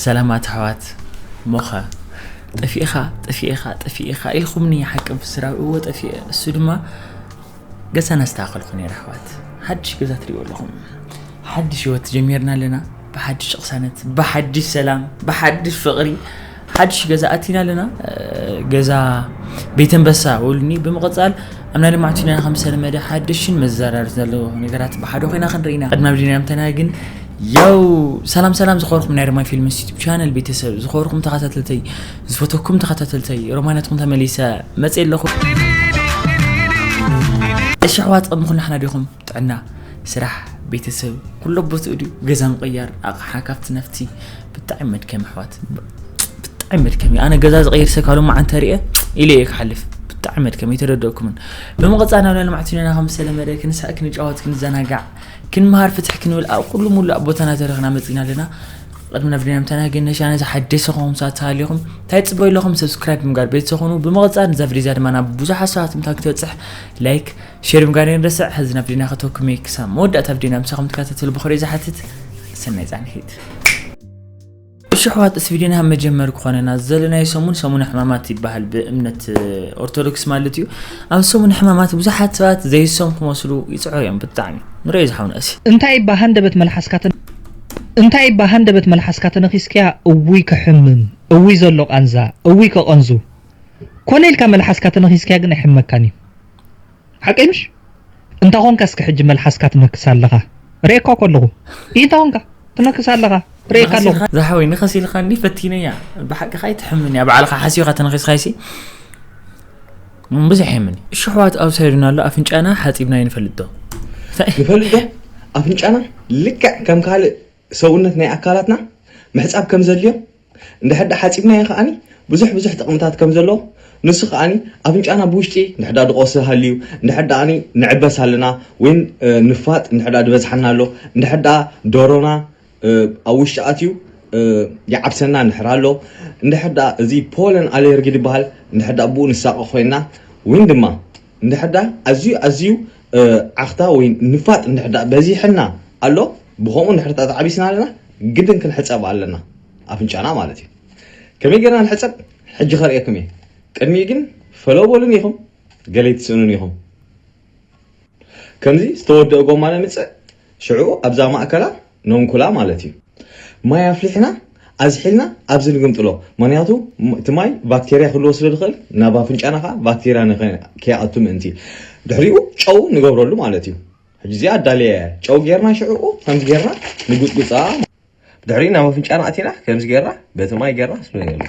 ሰላማት ኣሕዋት፣ ሞኸ ጠፊእኻ ጠፊእኻ ጠፊእኻ ኢልኩምኒ፣ ሓቂ ብስራዊ እዎ ጠፊኤ። እሱ ድማ ገዛ ናስተኻኸልኩን እየ ኣሕዋት። ሓድሽ ገዛ ትሪእዎ ኣለኹም። ሓድሽ ህይወት ጀሚርና ኣለና። ብሓድሽ ቅሳነት፣ ብሓድሽ ሰላም፣ ብሓድሽ ፍቕሪ፣ ሓድሽ ገዛ ኣቲና ኣለና። ገዛ ቤት ኣንበሳ ውልኒ። ብምቕጻል ኣብ ናይ ልማዕቱ ኢና ከም ዝተለመደ ሓድሽን መዘራረቢ ዘለዎ ነገራት ብሓደ ኮይና ክንርኢ ኢና። ቅድሚ ናብ ዲና ምተና ግን ያው ሰላም ሰላም ዝኸበርኩም ናይ ሮማን ፊልምስ ዩቱብ ቻነል ቤተሰብ፣ ዝኸበርኩም ተኸታተልተይ፣ ዝፈተኩም ተኸታተልተይ፣ ሮማናትኩም ተመሊሰ መጽእ ኣለኹ። እሺ ኣሕዋት፣ ቅድሚ ኩሉ ንሕና ዲኹም ጥዕና፣ ስራሕ፣ ቤተሰብ፣ ኩሉ ቦትኡ ድዩ? ገዛ ምቕያር፣ ኣቕሓ ካብቲ ናብቲ። ብጣዕሚ መድከሚ ኣሕዋት፣ ብጣዕሚ መድከሚ። ኣነ ገዛ ዝቐይር ሰብ ካብ ሎማዓንቲ ሪኤ ኢለ እየ ክሓልፍ። ብጣዕሚ መድከሚ፣ ኣይተረደእኩምን። ብምቕጻል ናብ ናይ ልማዕቱ ኢና ከም ዝተለመደ ክንሳእ፣ ክንጫወት፣ ክንዘናጋዕ፣ ክንመሃር፣ ፍትሕ ክንብል ኣብ ኩሉ ሙሉእ ቦታና ተረኽና መጺና ኣለና። ቅድሚ ናብ ዲና ምተና ግን ነሻ ነዚ ሓደሽ ዝኾንኩም ሰባት ተሃሊኹም እንታይ ትጽበዩ ኣለኹም? ሰብስክራይብ ብምጋር ቤት ዝኾኑ። ብምቕጻል ነዛ ቪዲዮ እዚኣ ድማ ናብ ብዙሓት ሰባት ምታ ክትበጽሕ ላይክ፣ ሼር ምግባር ይንረስዕ። ሕዚ ናብ ዲና ከተኩም እየ። ክሳብ መወዳእታ ቪዲዮና ምሳኹም ትከታተሉ ብኽብሪ ዝሓትት። ሰናይ ጻንሒት። እሺ ኣሕዋት፣ እዚ ቪዲዮና ካብ መጀመሪ ክኾነና ዘለናዮ ሰሙን ሰሙን ሕማማት ይበሃል ብእምነት ኦርቶዶክስ ማለት እዩ። ኣብ ሰሙን ሕማማት ብዙሓት ሰባት ዘይሶም ክመስሉ ይጽዕሩ እዮም ብጣዕሚ። ንሪኦ ዝሓውና እሲ። እንታይ እባ ሃንደበት መልሓስካ ተን-፣ እንታይ እባ ሃንደበት መልሓስካ ተነኺስክያ? እውይ ክሕምም፣ እውይ ዘሎ ቃንዛ፣ እውይ ከቐንዙ። ኮነ ኢልካ መልሓስካ ተነኺስክያ ግን ኣይሕመካን እዩ። ሓቀይ ምሽ? እንታ ኾንካ እስኪ ሕጂ መልሓስካ ትነክስ ኣለኻ። ርእየካ እኮ ኣለኹ። እንታ ኾንካ ትነክስ ኣለኻ። ርእየካ ኣለኹ። ዝሓወይ ንኸስ ኢልካ እንዲ ፈቲነያ። ብሓቂ ኸኣ ኣይትሕምንያ። ባዕልኻ ሓሲብካ ተነኺስካይሲ። እም፣ ብዙሕ የምኒ። እሺ ኣሕዋት፣ ኣብ ሳይዱና ኣሎ፣ ኣፍንጫና ሓጺብና ይንፈልጥ ዶ? ንፈልጥ ዶ? ኣፍንጫና ልክዕ ከም ካልእ ሰውነት ናይ ኣካላትና ምሕጻብ ከም ዘድልዮ፣ እንድሕር ደኣ ሓጺብናዮ ከኣኒ ብዙሕ ብዙሕ ጥቕምታት ከም ዘለዎ፣ ንሱ ከኣኒ ኣፍንጫና ብውሽጢ እንድሕር ደኣ ድቆሲ ሃልዩ፣ እንድሕር ደኣኒ ንዕበስ ኣለና፣ ወይ፣ እ፣ ንፋጥ እንድሕር ደኣ ዝበዝሓና ኣሎ፣ እንድሕር ደኣ ዶሮና፣ እ፣ ኣብ ውሽጢ ኣትዩ፣ እ፣ ይዓብሰና እንድሕር ኣሎ፣ እንድሕር ደኣ እዚ ፖለን ኣለርጂ ዝበሃል እንድሕር ደኣ ብኡ ንሳቐ ኮይንና፣ ወይ ድማ እንድሕር ደኣ ኣዝዩ ኣዝዩ፣ እ፣ ዓኽታ ወይ ንፋጥ እንድሕር ደኣ በዚሕና ኣሎ፣ ብኸምኡ እንድሕር ደኣ ተዓቢስና ኣለና፣ ግድን ክንሕጸብ ኣለና፣ ኣፍንጫና ማለት እዩ። ከመይ ጌርና ንሕጸብ? ሕጂ ከርእየኩም እየ። ቅድሚኡ ግን ፈለው በሉኒ ኢኹም፣ ገለ ኣይትስእኑን ኢኹም። ከምዚ ዝተወደአ ጎማ ነምጽእ፣ ሽዑ ኣብዛ ማእከላ ነንኩላ ማለት እዩ። ማይ ኣፍሊሕና ኣዝሒልና ኣብዚ ንግምጥሎ። ምኽንያቱ ም-፣ እቲ ማይ ባክቴርያ ክህልዎ ስለ ዝኽእል፣ ናብ ኣፍንጫና ኸኣ ባክቴርያ ንኸ-፣ ከይኣቱ ምእንቲ። ድሕሪኡ ጨው ንገብረሉ ማለት እዩ። ሕጂ እዚኣ ኣዳልያ እያ። ጨው ጌርና ሽዕኡ ከምዚ ጌርና ንጉጽጉጻ። ድሕሪኡ ናብ ኣፍንጫና ኣቲና ከምዚ ጌርና በቲ ማይ ጌርና ስለ ጌርና።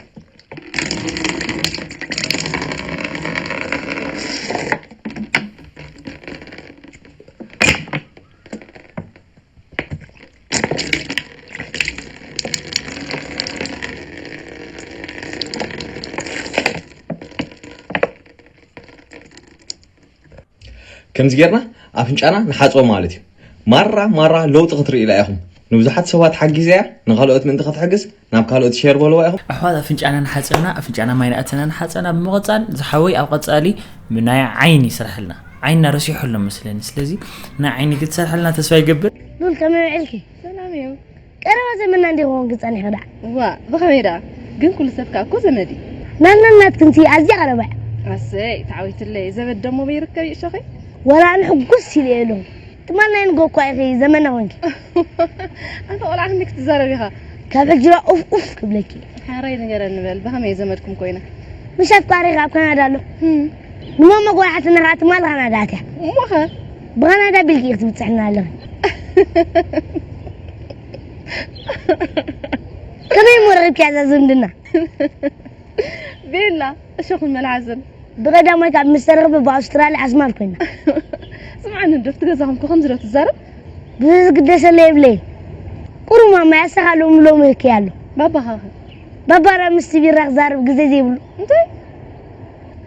ከምዚ ጌርና ኣፍንጫና ንሓጽቦ ማለት እዩ። ማራ ማራ ለውጢ ክትርኢ ኢላ ኢኹም። ንብዙሓት ሰባት ሓጊዘ እያ፣ ንኻልኦት ምእንቲ ክትሕግዝ ናብ ካልኦት ሸር በልዋ ኢኹም። ኣሕዋት ኣፍንጫና ንሓጽብና፣ ኣፍንጫና ማይ ንኣተና ንሓጸና ብምቕጻል ዝሓወይ ኣብ ቀጻሊ ናይ ዓይኒ ይስራሕልና። ዓይንና ረሲሑ ኣሎ መስለኒ። ስለዚ ናይ ዓይኒ ክትሰርሐልና ተስፋ ይገብር። ሉል ከመይ ውዒልኪ? ሰላም እዩ። ቀረባ ዘመድና እንዲኹም ግን ጸኒሑ ደኣ። ዋ፣ ብኸመይ ደኣ? ግን ኩሉ ሰብ ከኣ እኮ ዘመድ እዩ። ናትና ናትክን ሲ ኣዝያ ቀረባ እያ። ኣሰይ፣ ተዓዊትለይ። ዘመድ ደሞ በይርከብ እዩ እሾኸይ? ወላ ኣነ ሕጉስ ኢለ እየ ኣለኹ። ትማል ናይ ንጎ እኳ ኢኺ ዘመድና ኮንኪ። ኣንታ ቆልዓ ክንደይ ክትዛረብ ኢኻ? ካብ ሕጂ ደኣ ኡፍ ኡፍ ክብለኪ። ሓራይ ንገረኒ በል፣ ብኸመይ ዘመድኩም ኮይና? ምሻት ኳሪኻ ኣብ ካናዳ ኣሎ። ህም። ንሞሞ ጓል ሓትነኻ ትማል ካናዳ ኣትያ። እሞኸ? ብካናዳ ቢልኪ ክትብጽሕና ኣለኺ። ከመይ እሞ ረኺብኪያ እዛ ዝምድና? ቤላ፣ እሾኽን መልሓስን። ብቐዳማይ ካብ ምስ ተረኽበ ብኣውስትራልያ ኣስማት ኮይና። ስምዓኒ እንዶ፣ ኣብቲ ገዛኹም እኮ ከምዚ ዶ ትዛረብ? ብዙሕ ዝግደሰለይ የብለይን። ቁሩብ ማማ ያሰኻ ሎሚ ሎሚ ህክይ ኣሎ። ባባኻ ኸ? ባባ ራ ምስቲ ቢራ ክዛረብ ግዜ ዘይብሉ። እንታይ?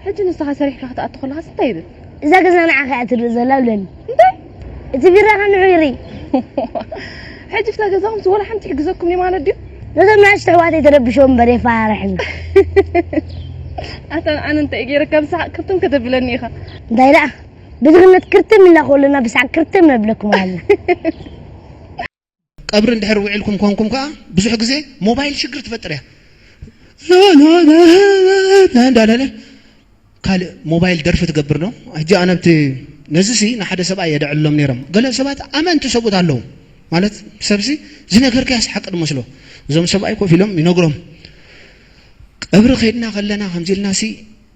ሕጂ ንስኻ ሰሪሕካ ክትኣቱ ከለኻስ እንታይ ይብል? እዛ ገዛ ንዓኻ እያ ትርኢ ዘላ ብለኒ። እንታይ? እቲ ቢራ ከንዑ ይርኢ። ሕጂ ፍታ ገዛኹም ዝወላ ሓንቲ ይሕግዘኩም እዩ ማለት ድዩ? ነዞም ንኣሽቱ ኣሕዋተይ ተረብሾም እምበር የፈራርሕኒ። ኣታ ኣነ እንታይ ገይረ ካብ ሰሓቕ ክርትም ከተብለኒ ኢኻ? እንታይ ደኣ? ብድኽነት ክርትም ኢልና ከለና ብሰሓቕ ክርትም ነብለኩም ኣልና። ቀብሪ እንድሕር ውዒልኩም ኮንኩም ከዓ ብዙሕ ግዜ ሞባይል ሽግር ትፈጥር እያ። እንዳለለ ካልእ ሞባይል ደርፊ ትገብር ነው። ሕጂ ኣነ ኣብቲ ነዚ ሲ ንሓደ ሰብኣይ የደዕሎም ነይሮም። ገለ ሰባት ኣመንቲ ሰብኡት ኣለዉ። ማለት ሰብሲ ዝነገርካያስ ሓቂ ድመስሎ። እዞም ሰብኣይ ኮፍ ኢሎም ይነግሮም። ቀብሪ ከይድና ከለና ከምዚ ኢልና ሲ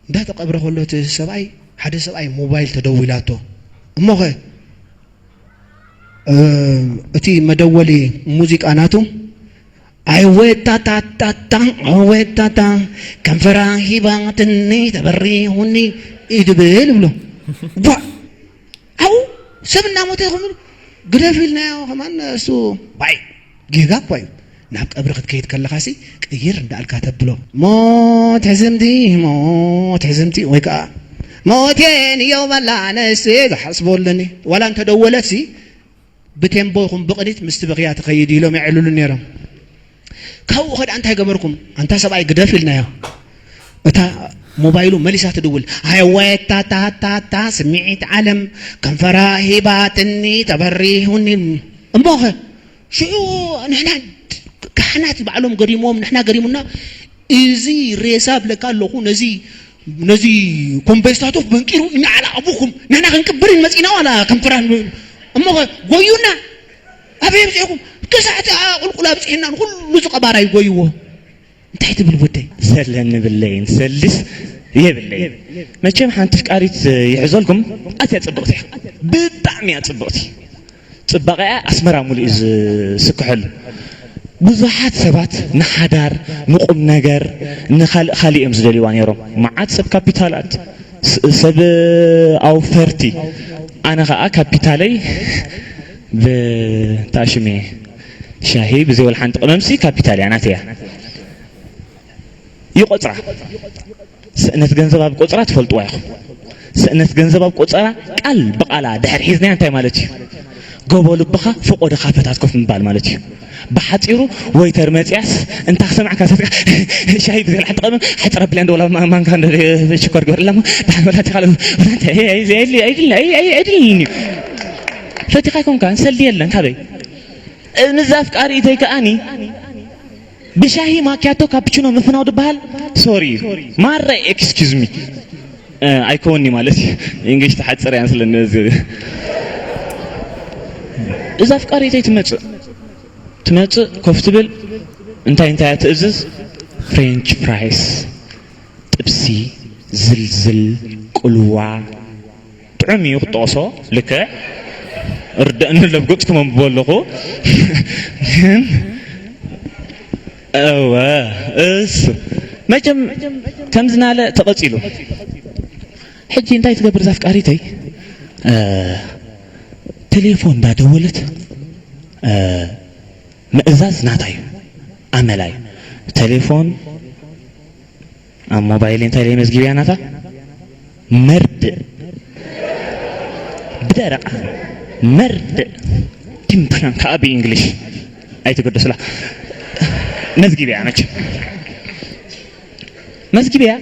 እንዳተቐብረ ከሎ እቲ ሰብኣይ ሓደ ሰብኣይ ሞባይል ተደዊላቶ። እሞኸ እቲ መደወሊ ሙዚቃ ናቱ ኣይወታታታታ ኣይወታታ ከንፈራ ሂባትኒ ተበሪሁኒ ይድብል ብሎ። ቧዕ! ኣብኡ ሰብ እናሞተ ይኹም ግደፍ ኢልናዮ። ከማን እሱ ባይ ጌጋ እኳ እዩ። ናብ ቀብሪ ክትከይድ ከለኻሲ ቅይር እንዳልካ ተብሎ። ሞት ሕዝምቲ፣ ሞት ሕዝምቲ፣ ወይ ከዓ ሞቴን እዮ በላ ነስ ዝሓስቦ ኣለኒ። ዋላ እንተደወለትሲ ብቴምቦ ይኹን ብቕኒት ምስቲ ብኽያ ትኸይድ ኢሎም የዕልሉ ነይሮም። ካብኡ ኸድኣ እንታይ ገበርኩም? ኣንታ ሰብኣይ ግደፍ ኢልናዮ። እታ ሞባይሉ መሊሳ ትድውል። ሃይወታታታታ ስምዒት ዓለም ከንፈራ ሂባትኒ ተበሪሁኒ። እሞኸ ሽዑ ንሕና ካህናት ባዕሎም ገሪሞም ንሕና ገሪሙና። እዚ ሬሳ ብለካ ኣለኹ ነዚ ነዚ ኮምበስታቶፍ በንቂሩ ኢና ዓላ ኣቡኹም ንሕና ክንቅብር መፂና ዋላ ከንፈራ እሞኸ ጎዩና። ኣበይ ኣብፂሕኩም ክሳዕቲ ቁልቁል ኣብፂሕና ንኩሉ ዝቐባራ ይጎይዎ። እንታይ ትብል ወደይ? ዘለኒ ብለይን ሰልስ የብለይን። መቸም ሓንቲ ፍቃሪት ይሕዘልኩም። ኣትያ ጽብቕቲ እያ። ብጣዕሚ እያ ጽብቕቲ። ጽባቐኣ ኣስመራ ሙሉእ እዩ ዝስክሐሉ። ብዙሓት ሰባት ንሓዳር ንቁም ነገር ንኻልእ ካልእ እዮም ዝደልይዋ ነይሮም። መዓት ሰብ ካፒታላት ስ- ሰብ ኣውፈርቲ። ኣነ ኸዓ ካፒታለይ ብታሽሜ ሻሂ ብዘይወል ሓንቲ ቅመምሲ ካፒታል እያ ናተያ። ይቆፅራ። ስእነት ገንዘብ ኣብ ቆፅራ ትፈልጥዋ ኢኹም። ስእነት ገንዘብ ኣብ ቆፀራ ቃል ብቃላ ድሕር ሒዝናያ እንታይ ማለት እዩ? ጎቦ ልብኻ ፈቆድኻ ፈታት ኮፍ ምባል ማለት እዩ። ብሓፂሩ ወይተር መፅያስ እንታ ክሰምዕካ ሰትካ ሻሂ ብዘላ ሓጥቐም ሓፅረ ብላ እንደ ወላ ማንካ እንደ ሽኮር ግበርላ እሞ ድሓን ወላ ትኻለ ኣይድልኒ እዩ። ፈቲኻ ይኮንካ ሰልዲ የለን ካበይ እዛ ኣፍቃሪ ኢተይ ከኣኒ ብሻሂ ማኪያቶ ካፕቺኖ ምፍናው ድበሃል ሶሪ እዩ። ማረ ኤክስኪዝ ሚ ኣይኮኒ ማለት እዩ። እንግሊሽ ተሓፅር እያን ስለኒ እዚ እዛ ኣፍቃሪተይ ትመፅእ ትመፅእ ኮፍ ትብል እንታይ እንታይ እያ ትእዝዝ ፍሬንች ፍራይስ ጥብሲ ዝልዝል ቁልዋ ጥዑም እዩ ክትጠቕሶ ልክዕ ርደእኒ ለብጎፅኩም ኣንብቦ ኣለኹ ግን እወ እሱ መቸም ከምዝናለ ተቐፂሉ ሕጂ እንታይ ትገብር እዛ ኣፍቃሪተይ ቴሌፎን እንዳደወለት ምእዛዝ ናታ እዩ ኣመላ እዩ ቴሌፎን ኣብ ሞባይል እንታይ ለይ መዝጊብያ ናታ መርድእ ብደረቕ መርድእ ቲምፕላን ከዓ ብእንግሊሽ ኣይትገደሱላ መዝጊብያ መቸም መዝጊብያ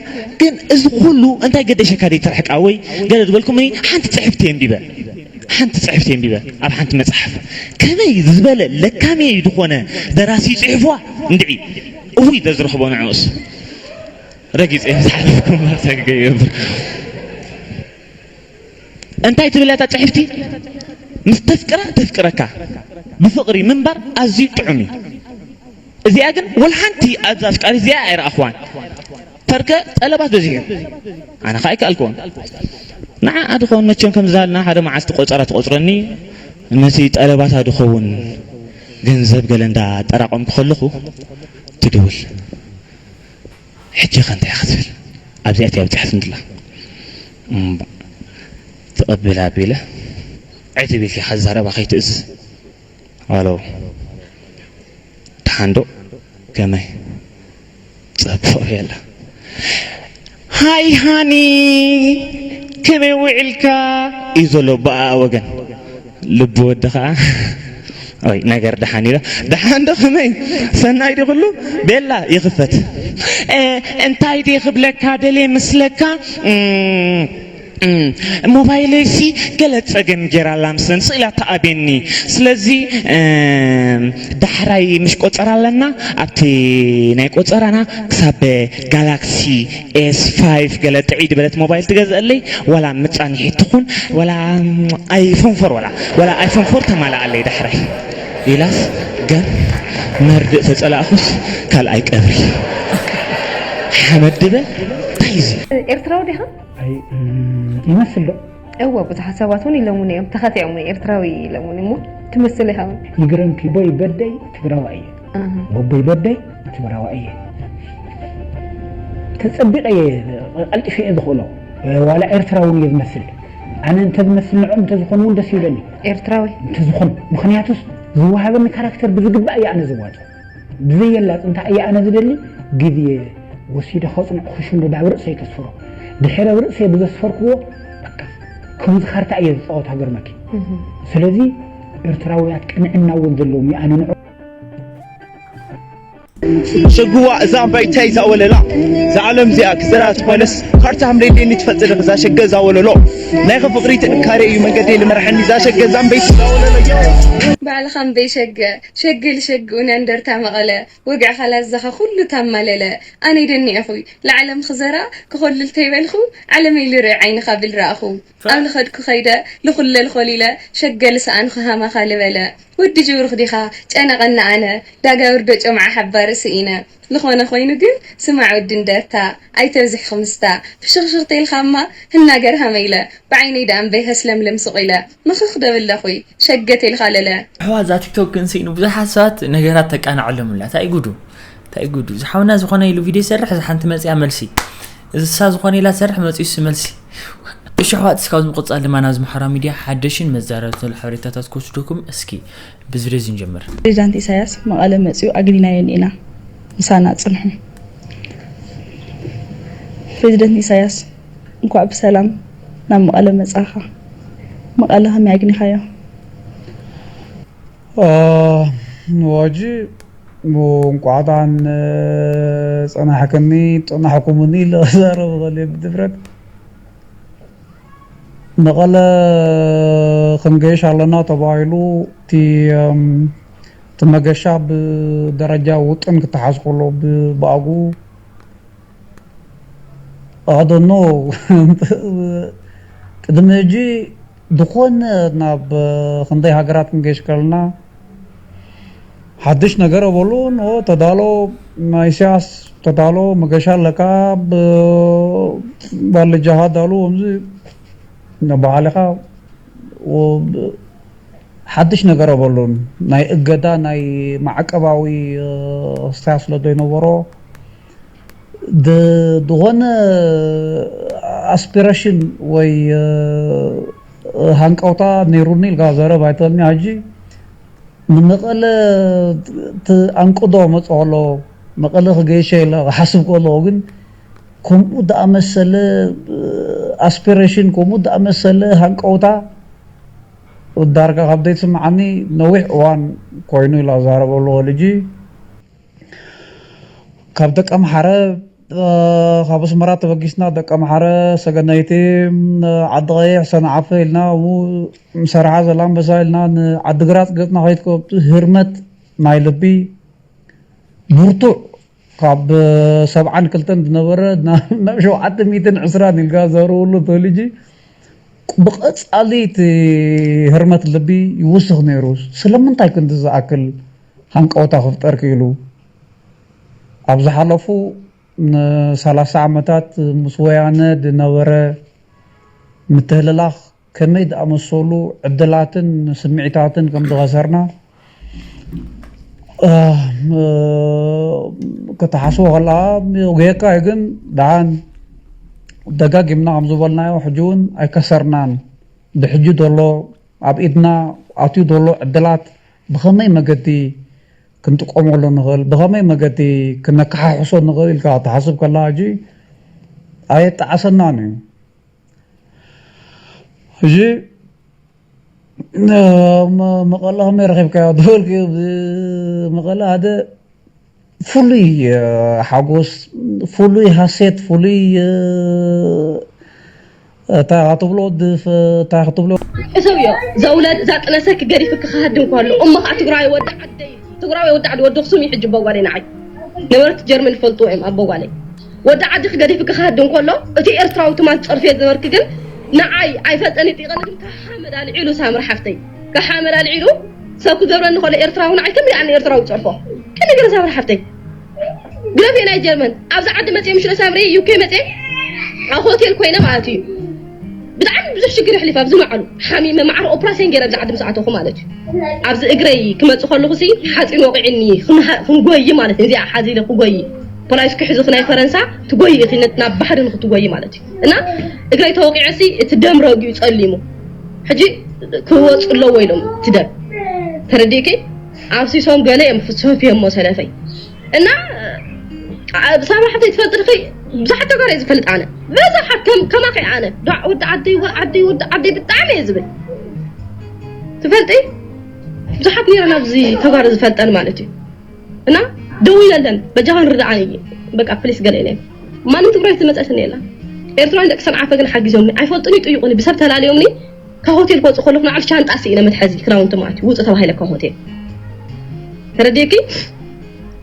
ግን እዚ ኩሉ እንታይ ገደሸካ ደይ ትርሕቃ ወይ ገለ ዝበልኩምኒ ሓንቲ ፅሕፍቲ የንቢበ ሓንቲ ፅሕፍቲ የንቢበ ኣብ ሓንቲ መፅሓፍ ከመይ ዝበለ ለካሜ ዝኾነ ደራሲ ፅሕፍዋ እንድዒ እውይ ተዝረኽቦ ንዕኡስ ረጊፀ ዝሓለፍኩም ማሳግገ ይገብር እንታይ ትብል እታ ፅሕፍቲ ምስ ተፍቅራ ተፍቅረካ ብፍቕሪ ምንባር ኣዝዩ ጥዑም እዩ እዚኣ ግን ወላ ሓንቲ ኣብዛ ኣፍቃሪ እዚኣ ኣይረኣኽዋን ተርከ ጠለባት በዚሑ ኣነ ከዓ ኣይከኣልክዎን ንዓ ድኾን መቸም ከም ዝዳልና ሓደ መዓልቲ ቆፀራ ትቆፅረኒ ነቲ ጠለባታ ድኸውን ገንዘብ ገለ እንዳ ጠራቆምኩ ከለኹ ትድውል ሕጂ ኸ እንታይ ክትብል ኣብዚኣ እቲያ ብፅሓት እንድላ እምባ ትቐብል ኣቢለ ዕትብ ኢልካ ከዛረባ ከይትእዝ ኣሎ ደሓን ዶ ከመይ ፀብቕ የላ ሃይ ሃኒ ከመይ ውዕልካ እዩ ዘሎ ብኣ ወገን ልቢ ወዲ ከዓ ኦይ ነገር ደሓን ኢለ ደሓን ዶ ከመይ ሰናይ ዲ ኩሉ ቤላ ይኽፈት እንታይ ዲ ክብለካ ደልየ ምስለካ ሞባይለይሲ ገለ ጸገም ጌራላ ምስለን ስኢላ ተኣብየኒ። ስለዚ ዳሕራይ ምሽ ቆጸራ ኣለና፣ ኣብቲ ናይ ቆጸራና ክሳብ ጋላክሲ ኤስ ፋይቭ ገለ ጥዕይ ዝበለት ሞባይል ትገዝአለይ። ዋላ ምጻኒሒ ትኹን ዋላ ኣይፎን ፎር ዋላ ዋላ ኣይፎን ፎር ተማላኣለይ ዳሕራይ ኢላስ፣ ገም መርድእ ተጸላእኹስ ካልኣይ ቀብሪ ሓመድ ድበ እንታይ እዩ እዚ? ኤርትራዊ ዲኻ? ይመስል ዶ? እወ፣ ብዙሓት ሰባት እውን ኢሎምኒ እዮም፣ ተኸቲዖምኒ፣ ኤርትራዊ ኢሎምኒ እሞ ትመስል ኢኻ እውን። ይግረምኪ፣ ቦይ በደይ ትግራዋይ እየ። ኣህ፣ ቦቦይ በደይ ትግራዋይ እየ። ተጸቢቐ እየ፣ ቀልጢፈ እየ ዝኽእሎ። ዋላ ኤርትራዊ እውን እየ ዝመስል። ኣነ እንተዝመስል ንዕኦም እንተዝኾኑ እውን ደስ ይብለኒ። ኤርትራዊ። እንተዝኾኑ፣ ምኽንያቱስ ዝወሃበኒ ካራክተር ብዝግባእ እየ ኣነ ዝዋፅኦ። ብዘየላፅ እንታይ እየ ኣነ ዝደሊ፣ ግዜ ወሲደ ከፅንዖ ክሽኑ ዳብ ርእሰይ ከስፍሮ። ድሕሪ ኣብ ርእሰይ ብዘስፈርክዎ በቃ ከምዚ ካርታ እየ ዝፃወት ሃገር መኪ። ስለዚ ኤርትራውያት ቅንዕና እውን ዘለዎም ይኣነ ንዑ። ሸግዋ እዛ እምባይ እንታይ እዛ ወለላ እዛ ዓለም እዚኣ ክዘራ ትኾነስ ካርታ ሃምለይለኒ ትፈልጥ ዶ እዛ ሸገ እዛ ወለሎ ናይኸ ፍቕሪ ጥንካሬ እዩ መንገደይ ልመርሐኒ እዛ ሸገ እዛ እምበይ እዛ ወለሎ ባዕልኻ እምበይ ሸገ ሸገ ልሸግኡነ እንደርታ መቐለ ወግዕኻ ላዛኻ ኩሉ ታማለለ ኣነይ ደኒዕኹይ ለዓለም ክዘራ ክኾልል ተይበልኹ ዓለመይ ልርኢ ዓይንኻ ብልረኣኹ ኣብ ልኸድኩ ኸይደ ልኹለል ኾሊለ ሸገ ልሰኣንኹ ሃማኻ ልበለ ወዲ ጅብሩኽ ዲኻ ጨነቐኒ ኣነ ዳጋ ውርዶ ጨምዓ ሓባሪ ስኢነ ልኾነ ኾይኑ ግን ስማዕ ወዲ እንደርታ ኣይተብዝሕ ኽምስታ ፍሽኽሽኽ ተይልኻማ ህናገር ሃመ ኢለ ብዓይነይ ደኣ እምበይ ሀስለምለም ሱቕ ኢለ ምኽኽ ደብለኹይ ሸገ ተይልኻ ለለ። ኣሕዋት እዛ ቲክቶክ ግን ስኢኑ ብዙሓት ሰባት ነገራት ተቃናዕሎም ኣላ ታይ ጉዱ ታይ ጉዱ ዝሓውና ዝኾነ ኢሉ ቪድዮ ይሰርሕ እዛ ሓንቲ መፅያ መልሲ እሳ ዝኾነ ኢላ ትሰርሕ መፅዩስ መልሲ እሺ ኣሕዋት እስካብ ምቕፃል ድማ ናብዚ ማሕበራዊ ሚድያ ሓደሽን መዛረብቲ ዘሎ ሓበሬታታት ክወስደኩም እስኪ ብዚ ቪድዮ እዚ ንጀምር። ፕሬዚዳንት ኢሳያስ መቐለ መጺኡ ኣግኒናዮ እኒእና ምሳና ጽንሑ። ፕሬዚደንት ኢሳያስ እንኳዕ ብሰላም ናብ መቐለ መጻእኻ። መቐለ ከመይ ኣግኒኻዮ? ዋጂ እንቋዕ ደሓን ጸናሕክኒ ጸናሕኩምኒ ኢለ ክዛረብ እኽእል እየ ብድፍረት። መቐለ ክንገይሽ ኣለና ተባሂሉ እቲ እቲ መገሻ ብደረጃ ውጥን ክተሓዝ ከሎ ብኣግኡ ኣደኖ ቅድሚ ሕጂ ዝኾነ ናብ ክንደይ ሃገራት ክንገይሽ ከለና ሓድሽ ነገር በሉ ኖ ተዳሎ ናይ ኢሳያስ ተዳሎ መገሻ ኣለካ ባልጃኻ ዳሉ ከምዚ በዓልኻ ሓድሽ ነገር በሉን ናይ እገዳ ናይ ማዕቀባዊ ክስታያ ስለ ዘይነበሮ ዝኾነ ኣስፒሬሽን ወይ ሃንቀውታ ነይሩኒ ኢልካ ዘረብ ኣይትበልኒ ሕጂ ንመቐለ ኣንቅዶ መፅ ከሎ መቐለ ክገይሸ ኢለ ክሓስብ ከለኹ ግን ከምኡ ዝኣመሰለ ኣስፒሬሽን ከምኡ ዝኣመሰለ ሃንቀውታ ዳርጋ ካብ ዘይትስምዓኒ ነዊሕ እዋን ኮይኑ ኢለ ክዛረበሉ ከልጂ ካብ ደቀምሓረ ካብ ኣስመራ ተበጊስና ደቀምሓረ ሰገነይቲ ዓዲ ቀይሕ ሰንዓፈ ኢልና ሰርሓ ዘላንበሳ ኢልና ንዓዲግራት ገፅና ከይትከብቲ ህርመት ናይ ልቢ ብርቱዕ ካብ ሰብዓን ክልተን ዝነበረ ናብ ሸውዓተ ሚእትን ዕስራን ኢልካ ዘርብሉ ተወሊጂ ብቐጻሊ እቲ ህርመት ልቢ ይውስኽ ነይሩ። ስለምንታይ ክንዲ ዝኣክል ሃንቀውታ ክፍጠር ክኢሉ? ኣብ ዝሓለፉ ንሰላሳ ዓመታት ምስ ወያነ ዝነበረ ምትህልላኽ ከመይ ዝኣመሰሉ ዕድላትን ስምዒታትን ከም ዝኸሰርና ክትሓስቦ ከለኻ ጌካ እዩ ግን ደሓን ደጋጊምና ከም ዝበልናዮ ሕጂ እውን ኣይከሰርናን ብሕጂ ዘሎ ኣብ ኢድና ኣትዩ ዘሎ ዕድላት ብኸመይ መገዲ ክንጥቀመሉ ንኽእል ብኸመይ መገዲ ክነከሓሕሶ ንኽእል ኢልካ ትሓስብ ከለኻ ሕጂ ኣየጣዓሰናን እዩ ሕጂ መቐለ ከመይ ረኺብካዮ ዝበልክዮ መቐለ ሓደ ፍሉይ ሓጎስ ፍሉይ ሃሴት ፍሉይ እንታይ ክትብሎ ድፍ እንታይ ክትብሎ ሕሰብዮ። ዘውለድ እዛ ጥነሰኪ ገዲፍኪ ክሃድም ከሎ እሞ ከዓ ትግራዊ ወዲ ዓደይ ትግራዊ ወዲ ዓዲ ወዲ ኣኽሱም እዩ ሕጂ ኣቦ ጓለይ ንዓይ ነበርቲ ጀርመን ይፈልጥዎ እዮም ኣቦ ጓለይ ወዲ ዓዲ ክገዲፍኪ ክሃድም ከሎ እቲ ኤርትራዊ ትማል ፀርፍዮ ዝነበርኪ ግን ንዓይ ኣይፈልጠን ይጥይቐኒ ግን ካብ ሓመድ ኣልዒሉ ሳምሪ ሓፍተይ ካብ ሓመድ ኣልዒሉ ሰብ ክገብረኒ ከሎ ኤርትራዊ ንዓይ ከመይ ኣነ ኤርትራዊ ፀርፎ ከመይ ገለ ሳምሪ ሓፍተይ ግደፍዮ ናይ ጀርመን ኣብዚ ዓዲ መፅየ ምሽ ሳምሪ ዩኬ መፅየ ኣብ ሆቴል ኮይነ ማለት እዩ ብጣዕሚ ብዙሕ ሽግር የሕሊፍ ኣብዚ ንባዕሉ ሓሚመ ማዕረ ኦፕራሲዮን ገይረ ኣብዚ ዓዲ ምስ ኣተኹ ማለት እዩ ኣብዚ እግረይ ክመፅእ ከለኹ ሲ ሓፂን ወቂዕኒ ክንጎይ ማለት እዩ እዚኣ ሓዚለ ክጎይ ፖላይስ ክሕዙ ናይ ፈረንሳ ትጎይ ኢኺ ናብ ባሕሪ ንክትጎይ ማለት እዩ እና እግረይ ተወቂዐ ሲ እቲ ደም ረግዩ ፀሊሙ ሕጂ ክወፁ ኣለዎ ኢሎም እቲ ደም ተረዲእኪ ኣብሲሶም ገለ እዮም ሰፍዮሞ ሰለፈይ እና ሳባ ሓፍተይ ትፈልጢ ዲኺ ብዙሓት ተጋሩ እየ ዝፈልጥ ኣነ ብዙሓት ከም ከማኺ ኣነ ዳዕ ወዲ ዓደይ ወ- ዓደይ ወዲ ዓደይ ብጣዕሚ እየ ዝብል ትፈልጢ ብዙሓት ነይረን ኣብዚ ተጋሩ ዝፈልጠን ማለት እዩ እና ደዊለለን በጃኽን ርድኣኒ በቃ ፕሊስ ገለ ኢለ ማንም ትግራይ ዝመፀትኒ የላ ኤርትራን ደቂ ሰንዓፈ ግን ሓጊዞምኒ ኣይፈልጡኒ ይጥይቁኒ ብሰብ ተላልዮምኒ ካብ ሆቴል ክወፅእ ከለኹ ንዓል ሻንጣ ስኢነ መትሐዚ ክዳውንቲ ማለት ውፅእ ተባሂለ ካብ ሆቴል ተረዲእኪ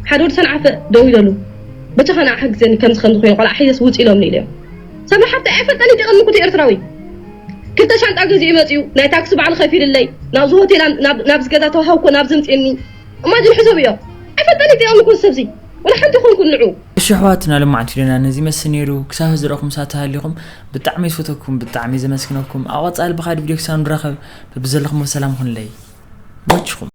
ሓደ ወዲ ሰንዓፈ ደው ኢለሉ በቻኻ ንዓ ሓግዘኒ ከምዚ ከምዚ ኮይኑ ቆልዓ ሒዘስ ውፅ ኢሎምኒ ኢለዮም ሰብሪ ሓብቲ ኣይፈልጠኒ ዲቕኒ ኩቲ ኤርትራዊ ክልተ ሻንጣ ገዚኡ መፅኡ ናይ ታክሲ ባዕሉ ከፊልለይ ናብዚ ሆቴል ናብዚ ገዛ ተዋሃውኮ ናብዚ ምፅኒ እማጅን ሕሰብ እዮ ኣይፈልጠኒ ዲቕኒ ኩቲ ሰብዚ ወላ ሓንቲ ይኮንኩ ንዑ እሺ ኣሕዋትና ልማዕቲ ዶና ነዚ መስል ነይሩ ክሳብ ዝረኹም ሳት ተሃሊኹም ብጣዕሚ ይፈተኩም ብጣዕሚ ዘመስግነኩም ኣብ ቀፃሊ ብኻድ ቪድዮ ክሳብ ንራኸብ በብዘለኹም ሰላም ኩንለይ ይመችኹም